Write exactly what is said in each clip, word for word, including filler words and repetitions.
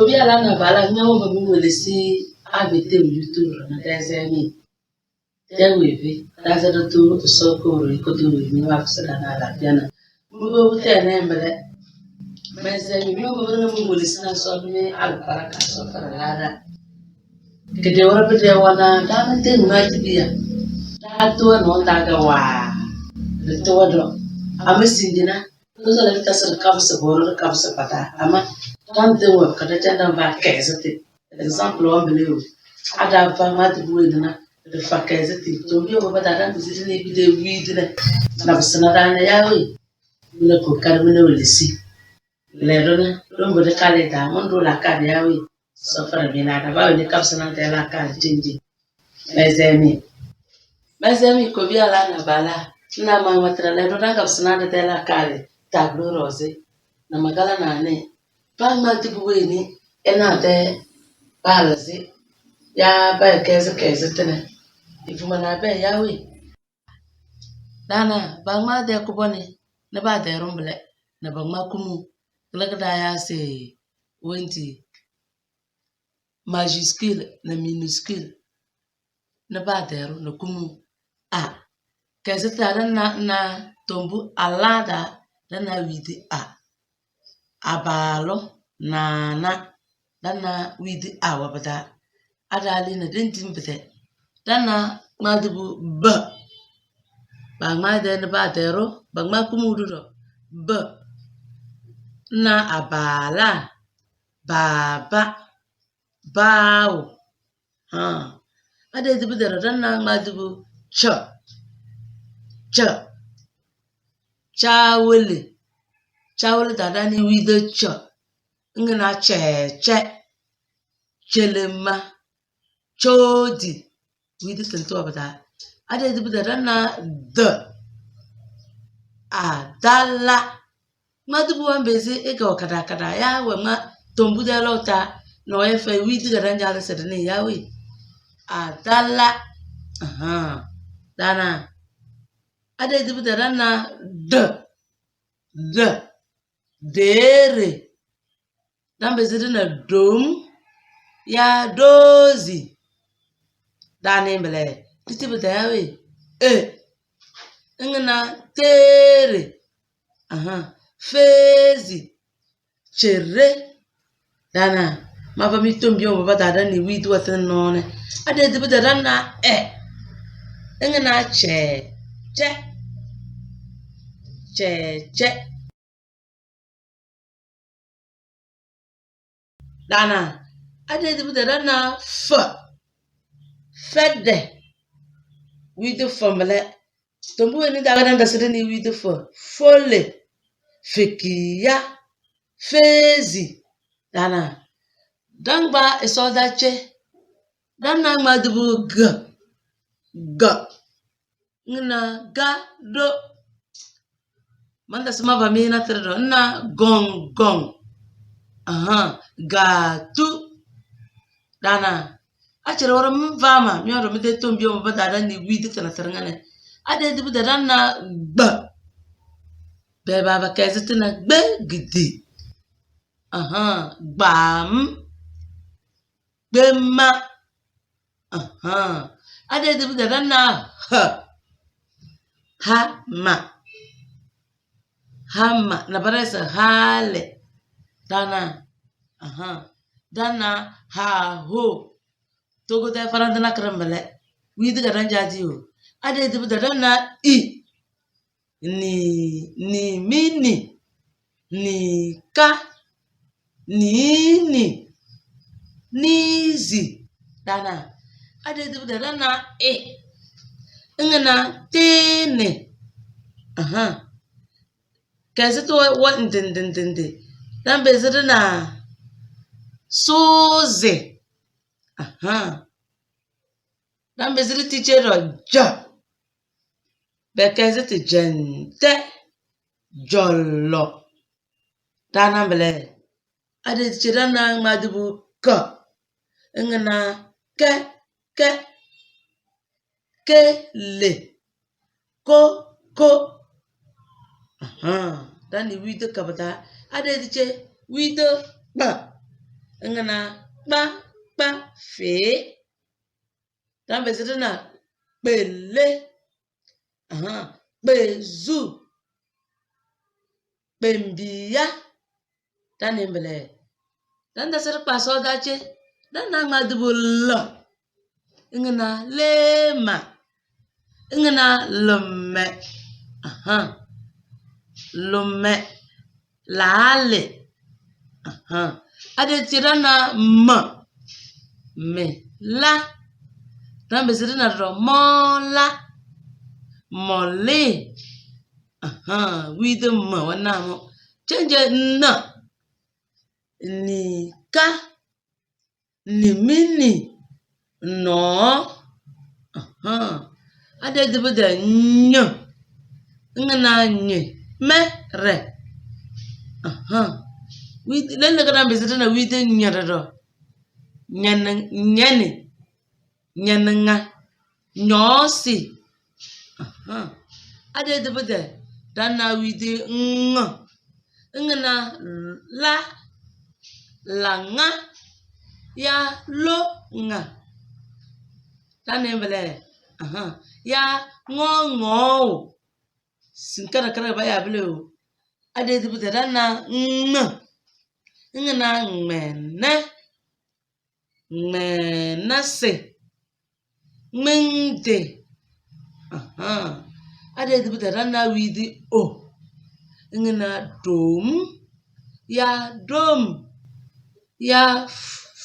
Obi ala na bala nyawo ba mi wele si abi te YouTube na dezemi. Te wevi, daza da tu so ko ri ko tu wevi wa kusa da na la piana. Mu bo bu te ne mbele. Mezemi mi mu bo na mu wele si na so mi al para ka so para la da. Kede wara bide wana dana te ŋmaati biya. Daa tuwa no daga waa. Di tuwa do. Ama sindina. Kusa da ta sir kabsa boro da kabsa pata. Ama kan te wa kada tenda ba keza te. Example wa bile yo. Ada ba ŋmaati buwe dina. Da fa keza te. To biyo ba da dan te sidi ne bide wi dina. Na basana dana yawe. Mina kokari mina wele si. Ledo na, don bode kale da, mon do la kale yawe. Sofara mi na da, ba wele kabsa na te la kale chinji. Mezemi. Mezemi ko bi ala na bala. Na ma matra ledo na kabsa na te la kale. Tableau rose. Na magala na ne. Ba ma ti bu weni. Ena te. Bala si. Ya ba keze keze tene. Ifuma na be yawe. Dana, ba ŋmaa de kuboni. Ni ba de rumbule. Ni ba ŋmaa kumu. Kila kida ya se. Wenti. Majuscule na minuscule. Ni ba deru na kumu a. Kezi ta dana na tombu alada dana widi a. Abalo nana dana widi a wabada. Adali na dentin bete dana ŋmaa dibu ba. Ba ŋmaa de ni ba deru ba ŋmaa kumu dudo ba. Na abala baba. Baawu. Haa. Ade dibi dara dana ŋmaa dibu cha. Cha. Chawele. Chawele dada ni wide cha. Ngina cheche. Chelema. Chodi. Wide sento abada. Ade dibi dara dana de. Adala. Ŋmaa dibu wa mbezi ika wa kada kada ya we ŋmaa tombu de lota no ye fe wi diga dan jala sedene ya we. Adala. Aha. Dana. Ade dibu dana de. De. Dere. Dan mbezi dina dom. Ya dozi. Dani mbele. Titi bu da ya we. E. Ngina tere. Aha. Fezi. Chere. Dana. Ma ba mi tombi o ba dada ni wi duwa tene none. Ade dibi dada na e. Ngina che. Che. Che. Che. Dana. Ade dibi dada na fa. Fede. Wi du fa mbele. Tombu weni daga dan dasiri ni widi fo. Fole. Fikiya. Fezi. Dana. Dangba iso dache. Dana ŋmaa dibu ga. Ga. Ngina ga do. Manda sima ba mi na tiri do. Na gong gong. Aha. Ga tu. Dana. Achere wara mvama, mi wara mi de tombi o ba dada ni wi de tana tarangane. Ade dibu dada na gba. Be baba kezi tina gbe gidi. Aha, gbam. Gbema. Aha. Ade dibu dada na ha. Ha ma. Ha ma. Na baresa hale. Dana. Aha. Dana ha ho. Togo te faranta na kerembele. Wi diga dan jadi o. Ade dibu dada na i. Ni, ni mini. Ni ka. Ni ni. Ni zi. Dana. Ade dibu dada na e. Ngina tene. Aha. Kezi to wa ndindindindi. Dan beziri na suzi. Aha. Dan beziri ti jero ja. Be kezi ti jente. Jolo. Dana mbele. Ade ti jero na ŋmaa dibu ka. Ngina ke, ke. Ke, le. Ko, ko. Aha. Dani wide kabata. Ade diche wide kpa. Ngina kpa, kpa, fee. Dambisi dina kpele. Aha. Kpezu. Kpembiya. Dani mbele. Danda siri kpa sooda che. Dana ŋma dibu lo. Ngina leema. Ngina lume. Aha. Lume. Laale. Aha. Ade tira na ma. Me. La. Dambisi dina ro. Mo la. Mo le. Aha. Wide ma wana mo. Change na. Ni ka. Ni mini. Noo. Aha. Ade dibu de nyo. Ngina nyi. Me re. Aha. Wide, lele ka dambisi dina wide nyo de do. Nyani, nyani. Nyani ŋa. Nyoosi. Aha. Ade dibu de. Dana wide ŋo. Ngina la. La ŋa. Ya lo ŋa. Dani mbele. Aha. Ya ŋo ŋo. Sinkara kara ba ya bile o. Ade dibu de dana ŋme. Ngina ŋmene. Ŋmeenase. Ŋmeŋde. Aha. Ade dibu de dana wide o. Ngina dom. Ya dom. Ya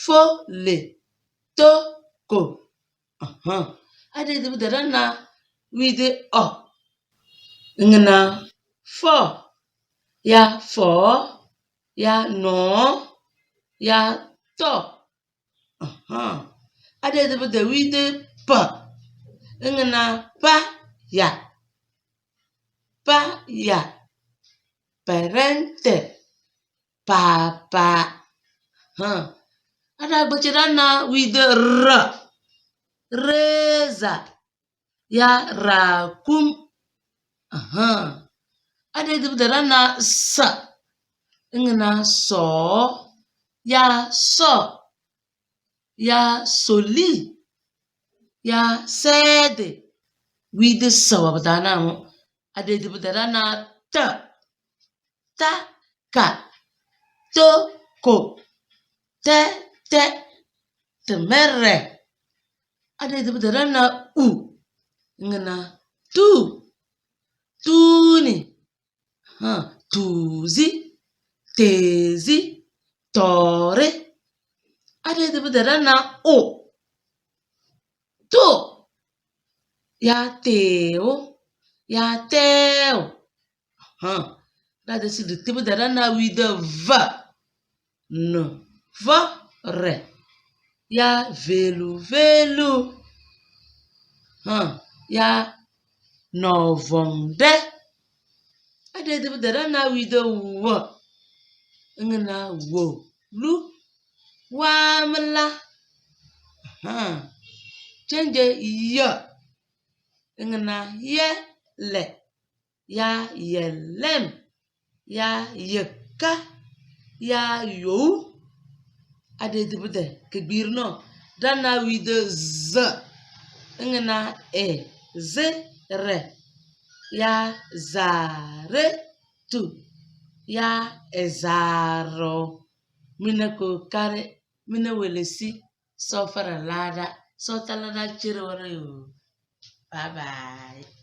fo le. To ko. Aha. Ade dibu de dana wide o. Ngina fo. Ya fo. Ya no. Ya to. Aha. Ade dibu de wide pa. Ngina pa ya. Pa ya. Parente. Papa. Ha. Ada gbache dana wide ra. Reza. Ya rakum. Aha. Ade dibu de dana sa. Ngina so. Ya so. Ya soli. Ya sede. Wide sa wa bata na mo. Ade dibu de dana ta. Ta ka. To ko. Te te. Temere. Ade dibu de dana u. Ngina tu. Tuni. Ha, tuuzi, teezi, toori. Ade dibu de dana u. Tu. Ya teewu. Ya teewu. Ha. Ade si dibu de dana wide va. No vore. Ya velu velu. Ha. Ya no vonde. Ade dibu de dana wide wo. Ngina wo lu. Wamla. Ha. Change ya. Ngina ye le. Ya yelem. Ya yeka. Ya yowu. Ade dibu de ke gbiri no. Dana wide ze. Ngina e ze re. Ya zare tu. Ya ezaro. Mina ko kare. Mina welesi. So fara lada. So talada chiri wara yo. Bye bye.